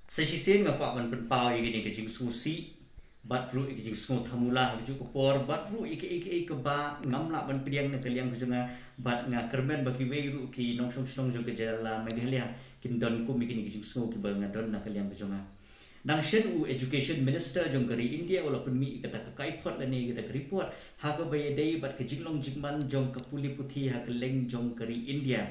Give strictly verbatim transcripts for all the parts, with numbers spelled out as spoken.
Sa shisien nga kwah ban pynpaw ïa kane ka jingsngewsih bad ruh ïa ka jingsngew thamula ha kajuh ka por bad ruh ïa kaei kaei kaba ngam lah ban pdiang na ka liang ka jong nga, bad nga kyrmen ba kiwei ruh ki nongshong shnong jong ka jylla Meghalaya kin don kum ïa kane ka jingsngew kiba nga don na ka liang ka jong nga. Nang shen u Education Minister jong ka ri India u la pynmih ïa kata ka kaiphod lane ïa kata ka report ha kaba ïadei bad ka jinglong jingman jong ka pule puthi ha kylleng jong ka ri India.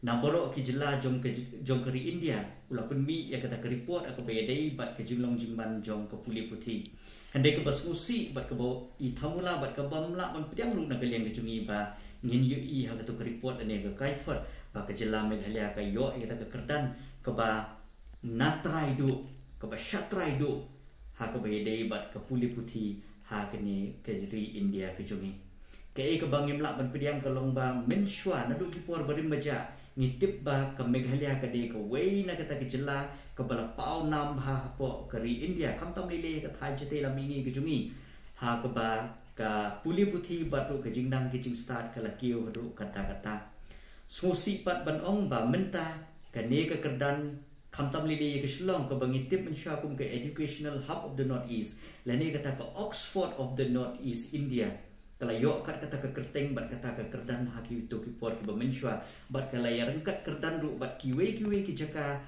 Na baroh ki jylla jong ka, jong ka ri India u la pynmih ïa kata ka report ha kaba ïadei bad ka jinglong jingman jong ka pule puthi. Hynrei kaba sngewsih bad kaba i thamula bad kaba ym lah ban pdiang ruh na ka liang ka jong ngi ba ngin ïohi ha kato ka report lane ka kaiphod ba ka jylla Meghalaya ka ïoh ïa kata ka kyrdan kaba na trai duh, kaba sha trai duh ha kaba ïadei bad ka pule puthi ha kane ka ri India ka jong ngi. Kaei kaba ngim lah ban pdiang ka long ba mynshuwa naduh ki por barim ba jah ngi tip ba ka Meghalaya ka dei kawei na kata ka jylla kaba la paw nam bha hapoh ka ri India, khamtam lei lei ka thaiñ shatei lam mihngi ka jong ngi, ha kaba ka pule puthi bad ruh ka jingnang ka jingstad ka la kiew haduh katta katta. Sngewsih pat ban ong ba mynta kane ka kyrdan, khamtam lei lei ïa ka Shillong kaba ngi tip mynshuwa kum ka educational hub of the North East lane kata ka Oxford of the North East India, ka la ïoh kat kata ka kyrteng bad kata ka kyrdan ha kito ki por kiba mynshuwa, bad ka la ïaryngkat kyrdan ruh bad kiwei kiwei ki jaka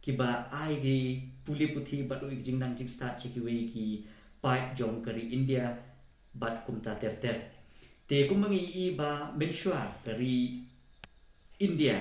kiba ai ki pule puthi bad ruh ki jingnang jingstad sha kiwei ki paid jong ka ri India bad kumta ter ter. Te kumba ngi ïohi ba mynshuwa ka ri India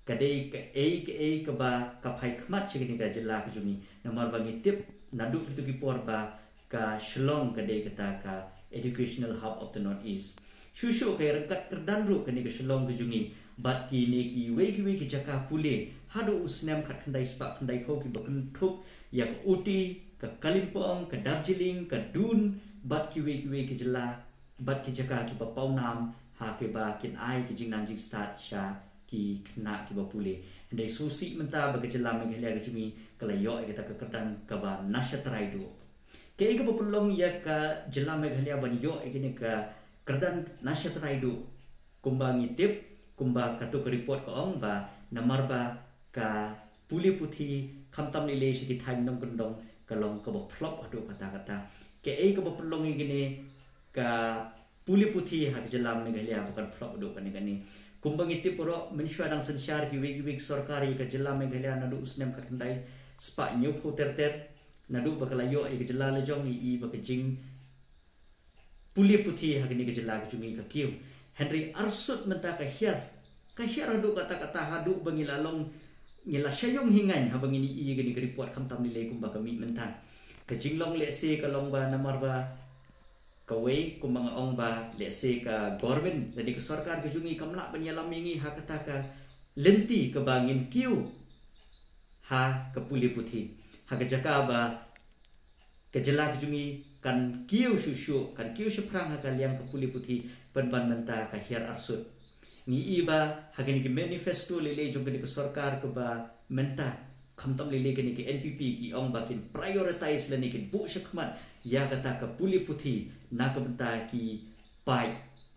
ka dei kaei kaei kaba ka phai khmat sha kane ka jylla ka jong ngi, namar ba ngi tip naduh kito ki por ba ka Shillong ka dei kata ka educational hub of the North East. Shuh shuh ka ïaryngkat kyrdan ruh kane ka Shillong ka jong ngi bad kine kiwei kiwei ki jaka pule haduh u snem khatkhyndai spah khyndaiphew kiba kynthup ïa ka Ooty, ka Kalimpong, ka Darjeeling, ka Doon bad kiwei kiwei ki jylla bad ki jaka kiba paw nam ha kiba kin ai ki jingnang jingstad sha ki khynnah kiba pule. Hynrei sngewsih mynta ba ka jylla Meghalaya ka jong ngi ka la ïoh ïa kata ka kyrdan kaba na sha trai duh. Kaei kaba pynlong ïa ka jylla Meghalaya ban ïoh ïa kane ka kyrdan na sha trai duh? Kumba ngi tip, kumba kato ka report ka ong ba namar ba ka pule puthi khamtam lei lei sha ki thaiñ nongkyndong ka long kaba phlop haduh katta katta. Kaei kaba pynlong ïa kane ka pule puthi ha ka jylla Meghalaya ba kan phlop haduh kane kane? Kumba ngi tip baroh, mynshuwa dang synshar kiwei kiwei ki sorkar ïa ka jylla Meghalaya naduh u snem khatkhyndai spah hynñiewphew ter ter, naduh ba ka la ïoh ïa ka jylla la jong, ngi ïohi ba ka jing pule puthi ha kane ka jylla ka jong ngi ka kiew. Hynrei arsut mynta ka hiar, ka hiar haduh katta katta haduh ba ngi la long, ngi la shah ïong hi ngaiñ haba ngin ïohi kane ka report, khamtam lei lei kumba ka mih mynta. Ka jinglong lehse ka long ba namar ba kawei, kumba nga ong ba lehse ka government lane ka sorkar ka jong ngi kam lah ban ïalam ïa ngi ha kata ka lynti kaba ngin kiew ha ka pule puthi, ha ka jaka ba ka jylla ka jong ngi kan kiew shuh shuh, kan kiew shaphrang ha ka liang ka pule puthi, pynban mynta ka hiar arsut. Ngi ïohi ba ha kane ka manifesto lei lei jong kane ka sorkar kaba mynta, khamtam lei lei kane ka N P P, ki ong ba kin prioritize lane kin buh shakhmat ïa kata ka pule puthi na ka bynta ki paid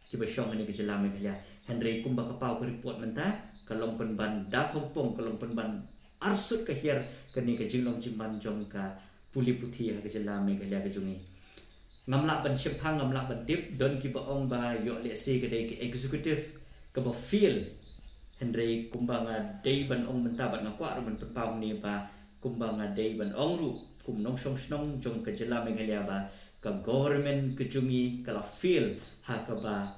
kiba shong ha kane ka jylla Meghalaya. Hynrei kumba ka paw ka report mynta, ka long pynban da khongpong, ka long pynban arsut ka hiar kane ka jinglong jingman jong ka pule puthi ha ka jylla Meghalaya ka jong ngi. Ngam lah ban shemphang, ngam lah ban tip, don kiba ong ba ïoh lehse ka dei ka executive kaba fail. Hynrei kumba nga dei ban ong mynta bad nga kwah ruh ban pynpaw hangne ba kumba nga dei ban ong ruh kum nongshong shnong jong ka jylla Meghalaya ba ka government ka jong ngi ka la fail ha kaba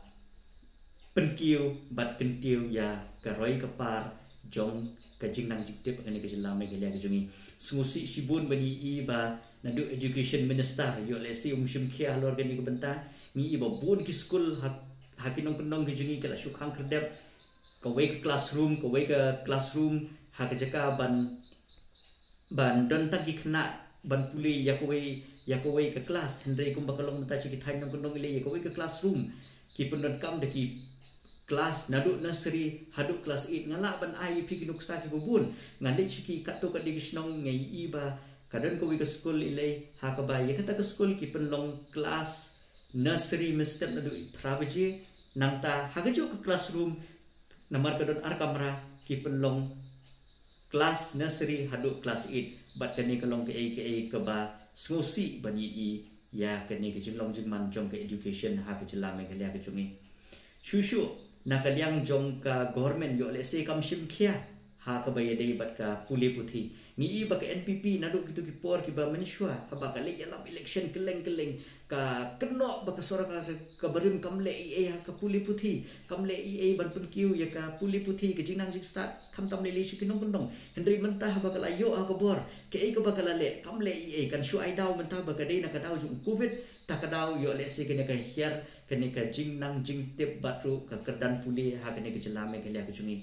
pynkiew bad kyntiew ïa ka roi ka par jong ka jingnang jingtip ha kane ka jylla Meghalaya ka jong ngi. Sngewsih shibun ban ïohi ba naduh education minister ïoh lehse um shim khia halor kane ka bynta. Ngi ïohi ba bun ki skul ha, ha ki nongkyndong ka jong ngi ki la shu khang khyrdep, kawei ka classroom, kawei ka classroom, ha ka jaka ban ban don tang ki khynnah ban pule ïa kawei, ïa kawei ka class. Hynrei kumba ka long mynta sha ki thaiñ nongkyndong lei, ïa kawei ka classroom ki pyndonkam da ki class naduh nursery haduh class eight. Nga lah ban ai ïa phi ki nuksa kiba bun. Nga leit sha ki katto katne ki shnong, nga ïohi ba ka don kawei ka skul lei, ha kaba ïa kata ka skul ki pynlong class nursery mynstep naduh phra baje. Nangta ha kajuh ka classroom, namar ka don ar kamra, ki pynlong klas nursery haduh klas eight. Bad kane ka long kaei kaei kaba sngewsih ban ïohi ïa kane ka jinglong jingman jong ka education ha ka jylla Meghalaya ka jong ngi. Shuh shuh na ka liang jong ka government, ïoh lehse kam shim khia ha kaba ïadei bad ka pule puthi. Ngi i ba ka N P P naduh kito ki por kiba mynshuwa, haba ka leit ïalap election kylleng kylleng, ka kynnoh ba ka sorkar ka barim kam leh ei ei ha ka pule puthi, kam leh ei ei ban pynkiew ïa ka pule puthi, ka jingnang jingstad, khamtam lei lei sha ki nongkyndong. Hynrei mynta haba ka la ïoh ha ka bor, kaei kaba ka la leh, kam leh ei ei. Kan shu ai daw mynta ba ka dei na ka daw jong covid, ta ka daw ïoh lehse kane ka hiar, kane ka jingnang jingtip bad ruh ka kyrdan pule ha kane ka jylla Meghalaya ka jong ngi.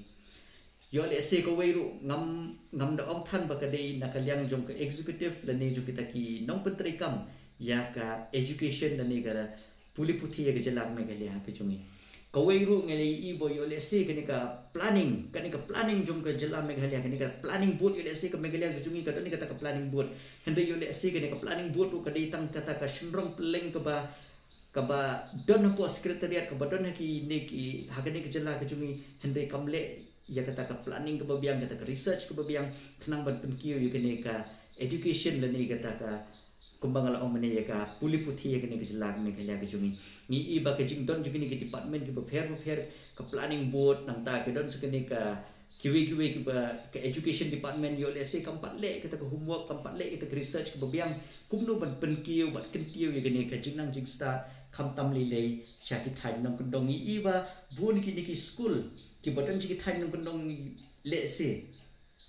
Ïoh lehse kawei ruh ngam, ngam da ong than ba ka dei na ka liang jong ka executive lane jong kita ki nongpyntreikam ïa ka education lane ka pule puthi ïa ka jylla Meghalaya ka jong ngi. Kawei ruh ngi la ïohi ba ïoh lehse kane ka planning, kane ka planning jong ka jylla Meghalaya, kane ka planning board, ïoh lehse ka Meghalaya ka jong ngi ka don kata ka planning board. Hynrei ïoh lehse kane ka planning board ruh ka dei tang kata ka shynrong pylleng kaba, kaba don hapoh secretariat, kaba don ha kine ki, ha kane ka jylla ka jong ngi, hynrei kam leh ïa kata ka planning kaba biang, kata ka research kaba biang, khnang ban pynkiew ïa kane ka education lane kata ka, kumba nga la ong mynne, ïa ka pule puthi ïa kane ka jylla Meghalaya ka jong ngi. Ngi i ba ka jingdon jong kine ki department kiba pher bapher, ka planning board, nangta ki don sa kane ka kiwei kiwei kiba, ka education department ïoh lehse kam pat leh kata ka homework, kam pat leh kata ka research kaba biang, kumno ban pynkiew bad kyntiew ïa kane ka jingnang jingstad, khamtam lei lei sha ki thaiñ nongkyndong. Ngi i ba bun kine ki skul kiba don sha ki thaiñ nongkyndong, lehse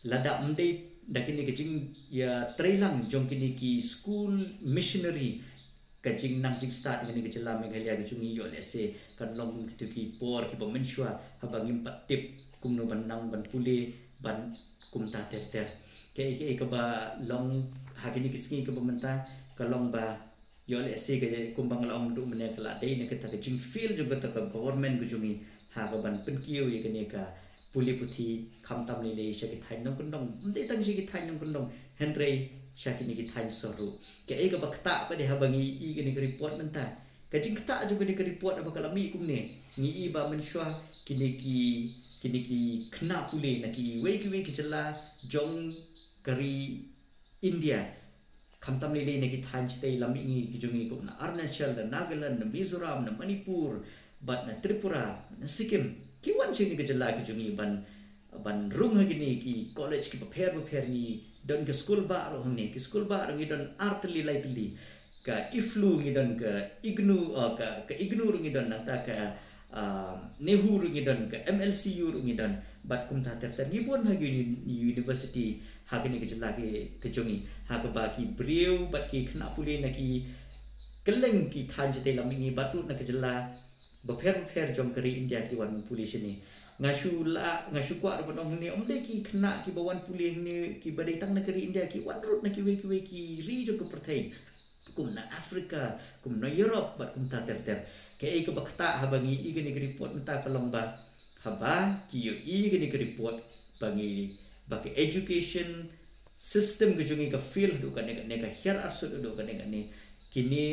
lada ym dei da kine ki jingïatreilang jong kine ki skul missionary, ka jingnang jingstad kane ka jylla Meghalaya ka jong ngi ïoh lehse kan long kum kito ki por kiba mynshuwa, haba ngim pat tip kumno ban nang ban pule ban kumta ter ter. Kaei kaei kaba long ha kine ki sngi kaba mynta ka long ba ïoh lehse ka, kumba nga la ong duh mynne, ka la dei na kata ka jingfail jong kata ka government ka jong ngi ha kaban pynkiew ïa kane ka pule puthi, khamtam lei lei sha ki thaiñ nongkyndong. Ym dei tang sha ki thaiñ nongkyndong, hynrei sha kine ki thaiñ sor ruh. Kaei kaba ktah pat de haba ngi i kane ka report mynta, ka jingktah jong kane ka report haba ka la mih kumne, ngi i ba mynshuwa kine ki, kine ki khynnah pule na kiwei kiwei ki jylla jong ka ri India, khamtam lei lei na ki thaiñ shatei lam mihngi ki jong ngi, kum na Arunachal, na Nagaland, na Mizoram, na Manipur bad na Tripura, na Sikkim, ki wan sha kane ka jylla ka jong ngi ban, ban rung ha kine ki college kiba pher bapher. Ngi don ka skul bah ruh hangne, ki skul bah ruh ngi don ar tylli lai tylli. Ka IFLU ngi don, ka IGNOU, ah, ka, ka IGNOU ruh ngi don, nangta ka, ah, NEHU ruh ngi don, ka MLCU ruh ngi don, bad kumta ter ter. Ngi bun ha ki uni-, university ha kane ka jylla ka, ka jong ngi, ha kaba ki briew bad ki khynnah pule na ki kylleng ki thaiñ shatei lam mihngi bad ruh na ka jylla bapher bapher jong ka ri India ki wan pule shane. Nga shu lah, nga shu kwah ruh ban ong hangne, ym dei ki khynnah kiba wan pule hangne kiba dei tang na ka ri India, ki wan ruh na kiwei kiwei ki ri jong ka pyrthei, kum na Africa, kum na Europe bad kumta ter ter. Kaei kaba ktah haba ngi i kane ka report mynta ka long ba haba ki ïohi kane ka report ba ngi, ba ka education system ka jong ngi ka fail haduh katne katne, ka hiar arsut haduh katne katne, kine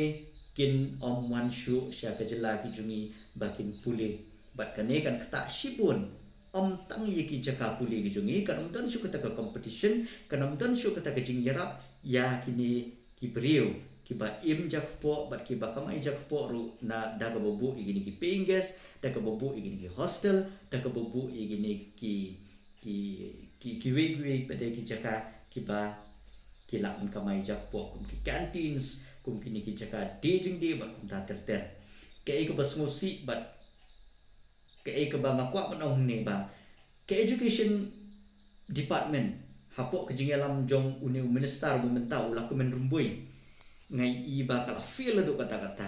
kin ym wan shuh sha ka jylla ka jong ngi ba kin pule. Bad kane kan ktah shibun, ym tang ïa ki jaka pule ka jong ngi, kan ym don shuh kata ka competition, kan ym don shuh kata ka jingïarap ïa kine ki briew kiba im jakpoh bad kiba kamai jakpoh ruh, na da kaba buh ïa kine ki paying guest, da kaba buh ïa kine ki hostel, da kaba buh ïa kine ki, ki, ki, kiwei kiwei pat de ki jaka kiba ki lah ban kamai jakpoh, kum ki canteens, kum kine ki jaka die jingdie bad kumta ter ter. Kaei kaba sngewsih bad kaei kaba nga kwah ban ong hangne ba ka education department, hapoh ka jingïalam jong une u minister uba mynta, u Lahkmen Rymbui, nga i ba ka la fail haduh katta katta.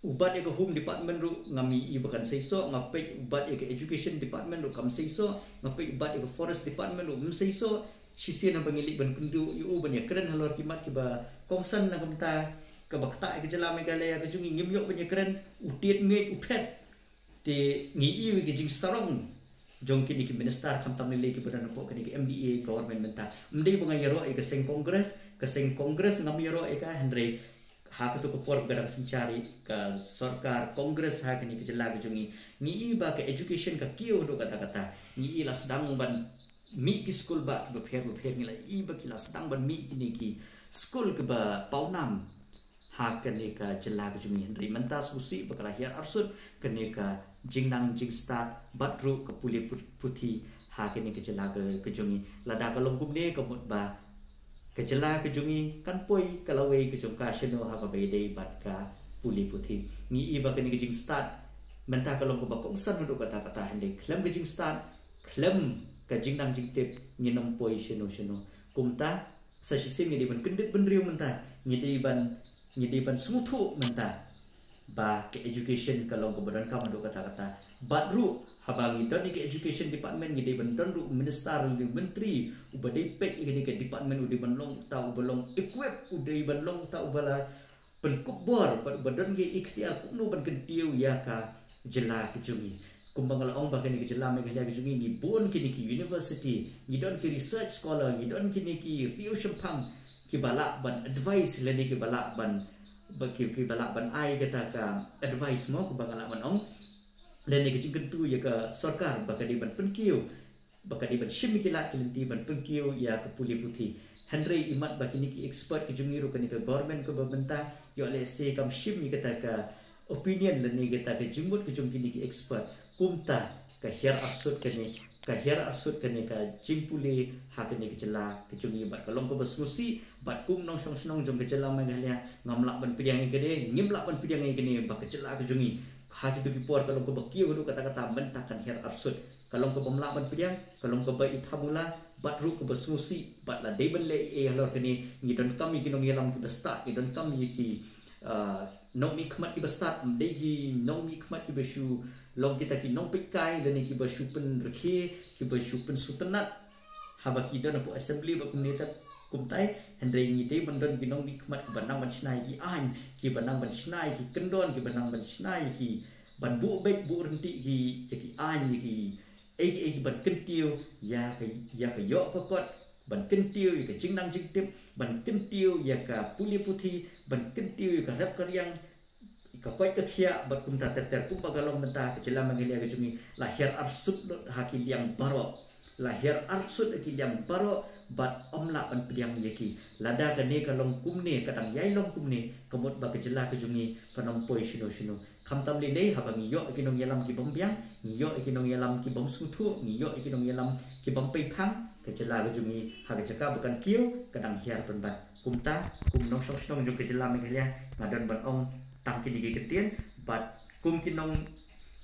U bat ïa ka home department ruh ngam i ba kan seisoh, nga peit u bat ïa ka education department ruh kam seisoh, nga peit u bat ïa ka forest department ruh ym seisoh. Shisien haba ngi leit ban kynduh ïa u ban ïakren halor ki mat kiba kongsan na ka bynta kaba ktah ïa ka jylla Meghalaya ka jong ngi, ngim ïoh ban ïakren, u tied miej u phet. Te ngi i ïa ka jingsarong jong kine ki minister, khamtam lei lei kiba don hapoh kane ka MDA government mynta. Ym dei ba nga ïaroh ïa ka seng Congress, ka seng Congress ngam ïaroh ïa ka, hynrei ha kato ka por ba ka dang synshar ïa ka sorkar Congress ha kane ka jylla ka jong ngi, ngi i ba ka education ka kiew haduh katta katta. Ngi i la sdang ban mih ki skul bah kiba pher ba pher, ngi la ïohi ba ki la sdang ban mih kine ki skul kiba pawnam ha kane ka jylla ka jong ngi. Hynrei mynta sngewsih ba ka la hiar arsut kane ka jingnang jingstad bad ruh ka pule pu- puthi ha kane ka jylla ka, ka jong ngi. Lada ka long kumne ka mut ba ka jylla ka jong ngi kan poi ka lawei ka jong ka shano ha kaba ïadei bad ka pule puthi. Ngi ïohi ba kane ka jingstad mynta ka long kaba kongsan haduh katta katta, hynrei khlem ka jingstad, khlem ka jingnang jingtip, ngin ym poi shano shano. Kumta sa shisien ngi dei ban kyndit bynriew mynta, ngi dei ban, ngi dei ban sngewthuh mynta ba ka education ka long kaba donkam haduh katta katta. Bad ruh haba ngi don ïa ka education department, ngi dei ban don ruh minister lane myntri uba dei peit ïa kane ka department, u dei ban long uta uba long equip, u dei ban long uta uba la pynkup bor bad uba don ki iktiar kumno ban kyntiew ïa ka jylla ka jong ngi. Kumba nga la ong ba kane ka jylla Meghalaya ka jong ngi, ngi bun kine ki university, ngi don ki research scholar, ngi don kine ki riew shemphang kiba lah ban advice lane kiba lah ban, ba ki, kiba lah ban ai kata ka advice mo, kumba nga lah ban ong, lane ka jingkyntu ïa ka sorkar ba ka dei ban pynkiew, ba ka dei ban shim ïa ki lad ki lynti ban pynkiew ïa ka pule puthi. Hynrei imat ba kine ki expert ki jong ngi ruh, kane ka government kaba mynta, ïoh lehse kam shim ïa kata ka opinion lane kata ka jingmut ka jong kine ki expert. Kumta ka hiar arsut kane, ka hiar arsut kane ka jingpule ha kane ka jylla ka jong ngi bad ka long kaba sngewsih. Bad kum nongshong shnong jong ka jylla Meghalaya, ngam lah ban pdiang ïa kane, ngim lah ban pdiang ïa kane ba ka jylla ka jong ngi ha kito ki por ka long kaba kiew haduh katta katta, mynta kan hiar arsut. Ka long kaba ym lah ban pdiang, ka long kaba ithamula bad ruh kaba sngewsih. Bad la dei ban leh ei ei halor kane, ngi donkam ïa ki nongïalam kiba stad, ngi donkam ïa ki, ah, nongmihkhmat kiba stad, ym dei ki nongmihkhmat kiba shu long kita ki nongpeitkai lane kiba shu pynrkhie, kiba shu pynsutnat haba ki don hapoh assembly bad kumne ter kumtai. Hynrei ngi dei ban don ki nongmihkhmat kiba nang ban shna ïa ki aiñ, kiba nang ban shna ïa ki kyndon, kiba nang ban shna ïa ki, ban buh beit buh ryntih ki, ïa ki aiñ, ïa ki ei ei ban kyntiew ïa ka, ïa ka ïoh ka kot, ban kyntiew ïa ka jingnang jingtip, ban kyntiew ïa ka pule puthi, ban kyntiew ïa ka rep ka riang, ka koit ka khiah bad kumta ter ter. Kumba ka long mynta, ka jylla Meghalaya ka jong ngi la hiar arsut lut ha ki liang baroh, la hiar arsut ha ki liang baroh bad ym lah ban pdiang ïa ki. Lada kane ka long kumne, ka dang ïai long kumne, ka mut ba ka jylla ka jong ngi kan ym poi shano shano. Khamtam lei lei haba ngi ïoh ïa ki nongïalam ki bym biang, ngi ïoh ïa ki nongïalam ki bym sngewthuh, ngi ïoh ïa ki nongïalam ki bym peiphang, ka jylla ka jong ngi ha ka jaka ba kan kiew ka dang hiar pynban. Kumta kum nongshong shnong jong ka jylla Meghalaya, nga don ban ong tang kine ki ktien bad kum ki nong,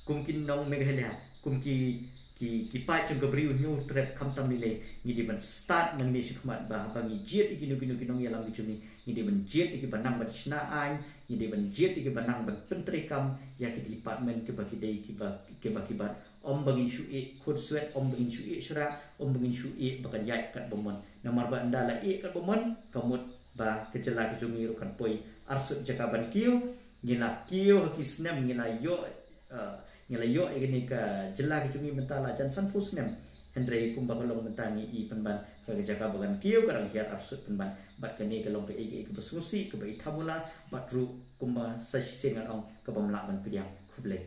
kum ki nong Meghalaya, kum ki, ki, ki paid jong ka Bri u Hynñiewtrep, khamtam lei lei ngi dei ban stad nangne shakhmat ba haba ngi jied ïa kino kino ki nongïalam ki jong ngi, ngi dei ban jied ïa kiba nang ban shna aiñ, ngi dei ban jied ïa kiba nang ban pyntreikam ïa ki department kiba ki dei kiba, kiba ki bat. Ym ba ngin shu ïeh khunswet, ym ba ngin shu ïeh shrah, ym ba ngin shu ïeh ba kan ïaid katba mon. Namar ba ynda la ïeh katba mon, ka mut ba ka jylla ka jong ngi ruh kan poi arsut jaka ban kiew. Ngi la kiew ha ki snem, ngi la ïoh, eh, ngi la ïoh ïa kane ka jylla ka jong ngi mynta la jan sanphew snem. Hynrei kumba ka long mynta ngi i pynban ka, ka jaka ba kan kiew ka dang hiar arsut pynban. Bad kane ka long kaei kaei kaba sngewsih, kaba ithamula bad ruh kumba sa shisien ngan ong kaba ym lah ban pdiang. Khublei.